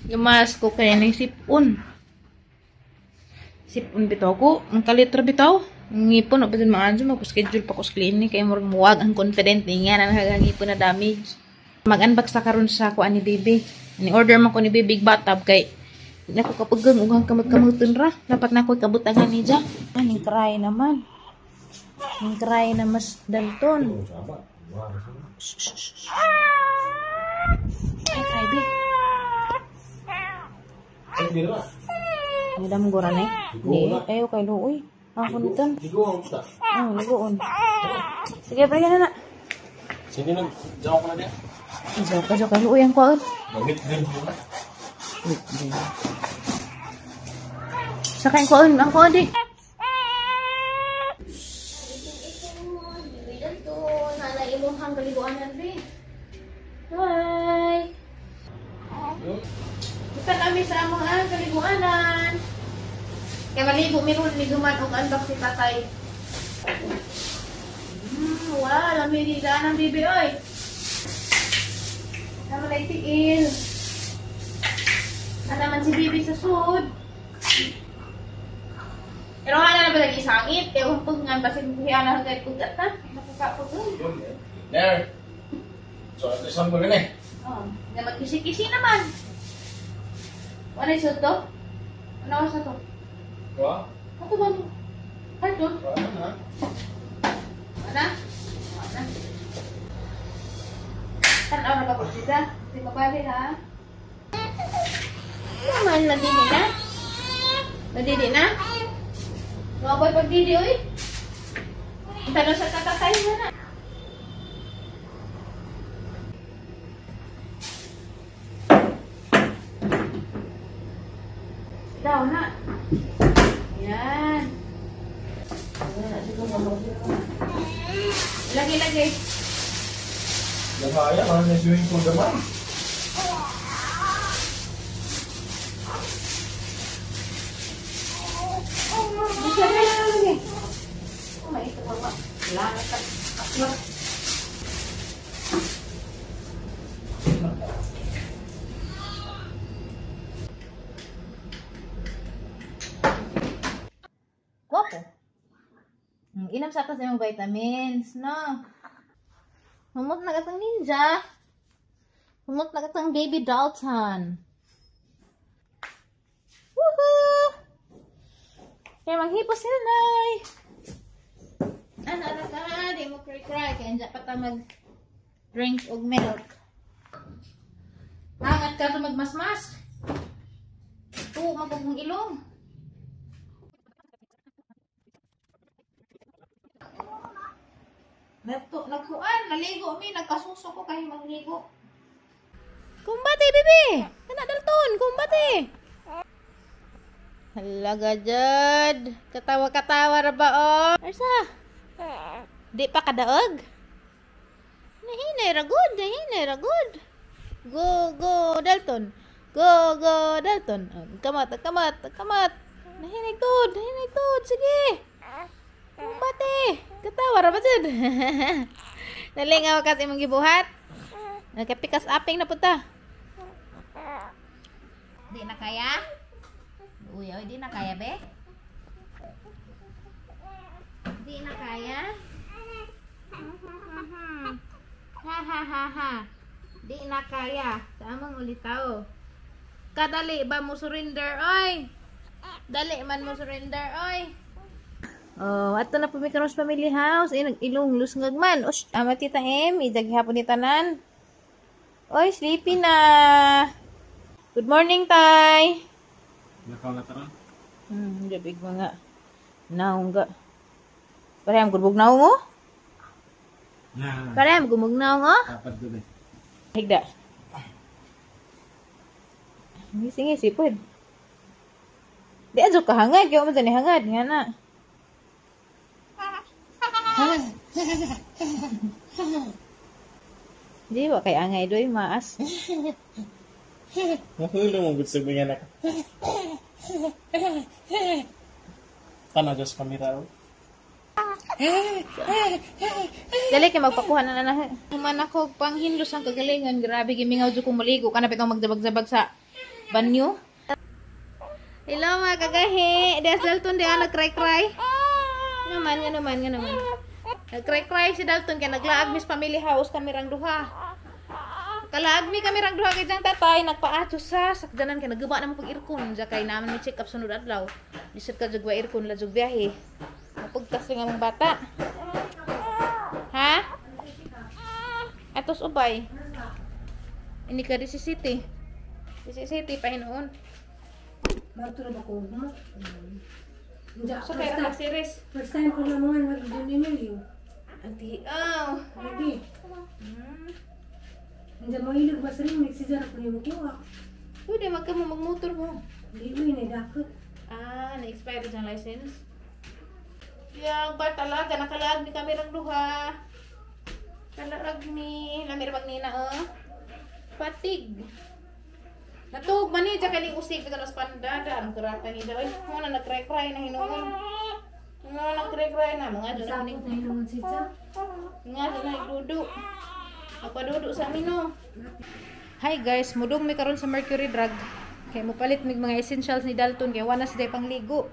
Gamas ko kaya ng sipon. Sipon bitaw ko. Ang kalitro bitaw. Ang ngipon, o bitin maanjo, mag-schedule pa ko sa clinic. Kaya murag muwag ang confident niya na nagangipon na damage. Mag-unbox sa karon sa kuan ni baby. Ni order man ko ni baby bathtub kay nako kapugang ugang kamot-kamuton ra. Dapat na ko'y kabutangan ni ja. Ning cry naman. Ning cry na mas Dalton. Ay, cry be. Madam gora ne. Di, ayo kay luoy. Ako nito. Ligoon ta. Oh, ligoon. Sige, pre na na. Sige na, jaw ko na diya. Jaw ka, jaw ka luoy ang kuan. Gamit din ko na. Sa kain kuan, ang kuan di. Hi. Kita kami sa among kaliguanan. Kaya maligo meron ni guman og unbox si tatay. Wow, lami di daan ang bibi oy. Namalay tiil. Ana man si bibi sa sud. Pero hala na ba lagi sangit? Kaya kung pagnan basin kuya na hanggang pugat na. Nakakapagod. There. So, ito isang gulo na eh. Oh, na magkisi-kisi naman. Ano yung sud to? Ano sa to? Wa? Ano ba ito? Cartoon? Wa na. Ano? Ano? Tanaw na ba po sila? Di mabali ha? Naman, nadidi na? Nadidi na? Maboy pagdidi, uy. Tanaw sa tatatay na na. Daw na. Yan. Lagi, lagi. Lamaya, mga na swimming pool naman. Lagi. Oh, may ito ba? Wala na tatlo. Guwapo. Inom sa atas yung vitamins, no? Humot na katang ninja. Humot na katang baby Dalton. Woohoo! Kaya maghipos sila, nay. Ano, ano ka? Di mo cry-cry. Kaya hindi pa ta mag-drink og milk. Hangat ka to magmasmas. Tuo magugong ilong. Nagkuan, naligo mi, nagkasuso ko kayo magligo. Kumbate, bebe! Kana Dalton, kumbate! Halaga jud. Katawa-katawa ra ba oh? Arsa? Di pa kadaog? Nahinay ra gud, nahinay ra gud. Go, go, Dalton. Go, go, Dalton. Kamat, kamat, kamat. Nahinay tud, nahinay tud. Sige. Kumbate. Katawa ra ba jud? Nalingaw ka sa imong gibuhat. Nagkapikas aping na punta. Di na kaya? Uy, oy, di na kaya, be? Di na kaya? Ha ha ha ha. Di na kaya. Sa among ulitaw. Kadali ba mo surrender, oy? Dali man mo surrender, oy. Oh, ato na po mi karon sa family house. Ay, nag-ilong lusngag man. Ush, ama Tita M, idaghapon ni tanan. Oy, sleepy na. Good morning, Tay. Nakaw na taron. Jabig mga naong ga. Pareham gud bugnaw mo? Yeah. Pareham gumugnaw mo? Dapat dun eh. Higda. Ngisi-ngisi pod. Di adyo ka hangad, kaya mo dani hangad nga na. Di ba kay angay doy maas. Mahulog mo gusto mo yan ako. Tanaw sa kamera. Dali kay magpakuha na na. Human ako panghinlos ang kagalingan. Grabe gimingaw jud kong maligo kana bitong magdabag-zabag sa Banyo. Hello, mga kagahi. Des Dalton di nag-cry-cry. Nga man, nga naman, nga naman. Nag-cry-cry si Dalton kaya naglaag mis family house kami rang duha. Kalaag mi kami rang duha kay diyang tatay nagpaato sa sakdanan kay nagguba naman pag aircon ja kay naman mi check up sunod adlaw. Lisod ka jud wa aircon la jud biyahe. Mapugtas nga mong bata. Ha? Atos ubay. Ini ka di si City. Di si City pahinuon. Bato na ba ko mo? Hindi, So kay ra series. First time ko naman mag-doon ninyo. Anti aw. Lagi. Hindi mo ilog ba sa rin, nagsizar ako niyo makuha. Pwede magka mo magmotor mo. Hindi mo yun, dakot. Ah, na-expire ang license. Yang ba talaga nakalaag ni kami rang duha. Kalaag ni lamir bag nina oh. Patig. Natuog man ni kaning usig ka nas pandada ang kurata ni daw. Mo na nagcry-cry na hinuon. Mo na nagcry-cry na mga doon Sakot na hinuon si Cha. Nga doon na nagdudo. Nagpadudo sa amin no. Hi guys, mudong mi karon sa Mercury Drug. Kay mopalit mig mga essentials ni Dalton kay wala siya pangligo.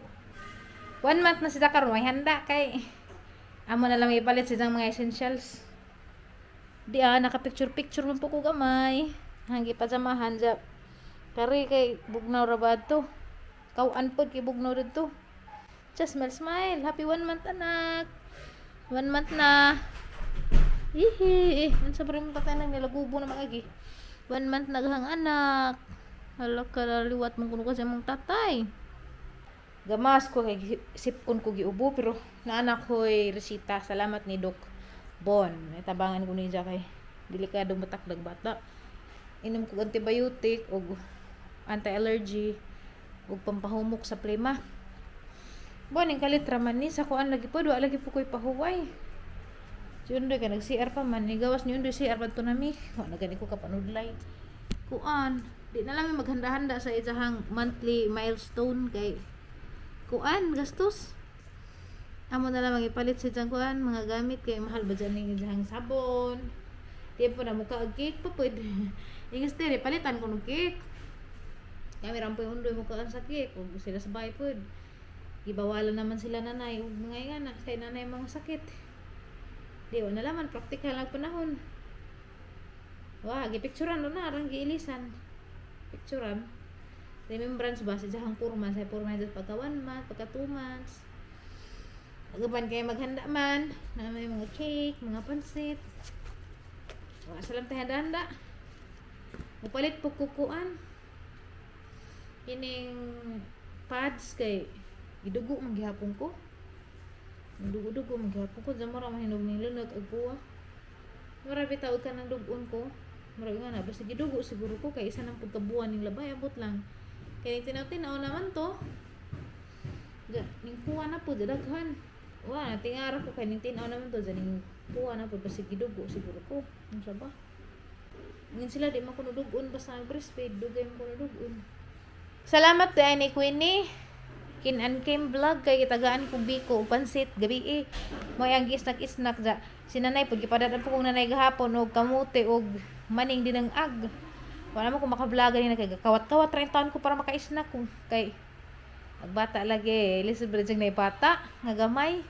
1 month na sila karon, may handa kay amo na lang ipalit sila mga essentials. Di ah, naka picture picture man po ko gamay. Hangi pa samahan ja. Kari kay bugnaw ra ba to? Kaw-an pod kay bugnaw didto. Just smile smile. Happy 1 month, anak. 1 month na. Ihi, eh, unsa pa rin patay nang nilagubo na mga gi. 1 month naghang anak. Hala ka, liwat mong kuno kasi mong tatay. Gamas ko kay sipon ko giubo pero naanak ko'y resita. Salamat ni Doc Bon. Tabangan ko niya kay delikado matakdag bata. Inom ko antibiotic og anti-allergy ug pampahumok sa plema. Bon, ning kalit ra man ni sa kuan lagi po, wa lagi po ko'y pahuway. Si Undoy ka nag-CR pa man, ni gawas ni Undoy CR pa to nami. Wa na gani ko kapanudlay. Kuan, di na lang mi maghanda-handa sa isahang monthly milestone kay kuan gastos. Amo na lang ipalit sa iyang kuan mga gamit kay mahal ba dyan ning isahang sabon. Di po na mukha og cake pa pwede. Ingas tere palitan ko ng cake. Kami rampoy Undoy mukaan sa cake ug sila sa bahay pod. Gibawalan naman sila nanay ug mga ingana kay nanay mga sakit. Di wa na laman praktikal ang panahon. Wa gipicturan no na arang giilisan. Picturan. Remembrance ba sa iyang 4 months, sa 4 months pagka 1 month, pagka 2 months. Agapan kayo maghanda man, na may mga cake, mga pansit. Wa salam tayo handa-handa. Mupalit po kukuan. Kining pads kay gidugo man gihapon ko. Dugo-dugo man gihapon ko, dyan mura mahinog ning lunag ag kuwa. Mura bitaw ka ng dugon ko. Mura nga na basta gidugo siguro ko kay isa nang pagkabuan ning labay abot lang. Kay ning tinaw-tinaw naman to. Diyan, ning kuha na po, daghan. Wa, tingara ko kay ning tinaw naman to, dyan ning kuha na po basta gidugo siguro ko. Unsa ba? Ngin sila di man kuno dugon basta breastfeed, dugay man kuno dugon. Salamat kay ni Queenie. Kin-an Kim vlog kay gitagaan kong biko ug pansit gabi eh. Mo ang gisnak-isnak ja. Si nanay pud gipadad po kong nanay gahapon og kamote og maning dinang ag. Wala mo ko maka-vlog ani kay kawat-kawat ra taon ko para maka-snack ko kay agbata lagi lisod ba jang bata nga gamay.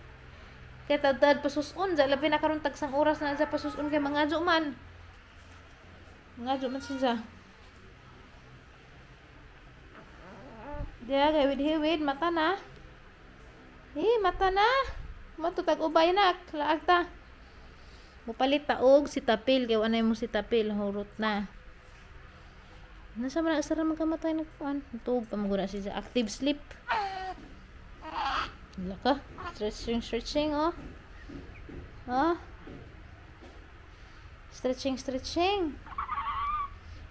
Kay tad pasusun ja labi na karon tagsang oras na sa pasusun kay mangadyo man. Mangadyo man siya. Diya, kay hiwid, mata na. Eh, mata na. Matutag ubay na, laag ta. Mupalit ta og si tapil, kay wanay mo si tapil, hurot na. Nasa man asar man kamatay nagkuan. Tuog pa maguna siya active sleep. Wala ka. Stretching, stretching, oh. Oh. Stretching, stretching.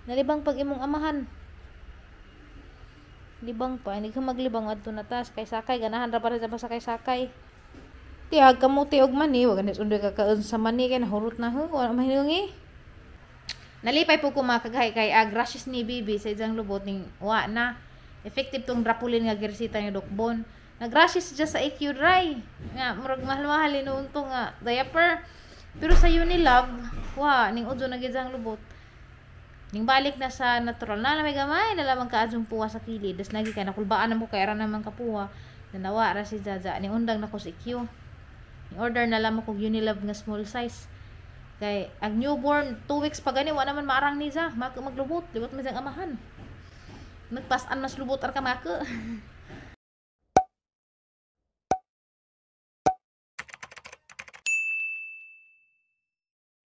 Nalibang pag imong amahan. Libang pa, hindi ka maglibang adto na tas kay sakay ganahan ra para sa sakay-sakay. Tiyag kamuti og mani, wag ganis undoy kakaon sa mani kay nahurot na ho, wala mahinungi. Nalipay po ko mga kagahi kay ag rashes ni bibi sa iyang lubot ning wa na. Effective tong Drapolin nga giresita ni Doc Bon. Nag-rashes siya sa AQ Dry. Nga murag mahal-mahal inuon to nga diaper. Pero sa Unilove, wa ning udyo na gid ang lubot. Ning balik na sa natural na may gamay na lamang kaadjong puwa sa kilid. Das nagi kay nakulbaan na mo kay ra naman kapuwa. Nanawa ra si Jaja ni undang na ko si Q. Ni order na lamang kog Unilove nga small size. Kay ag newborn 2 weeks pa gani wa naman maarang ni za, maglubot, libot man siyang amahan. Nagpasan mas lubot ar ka maka.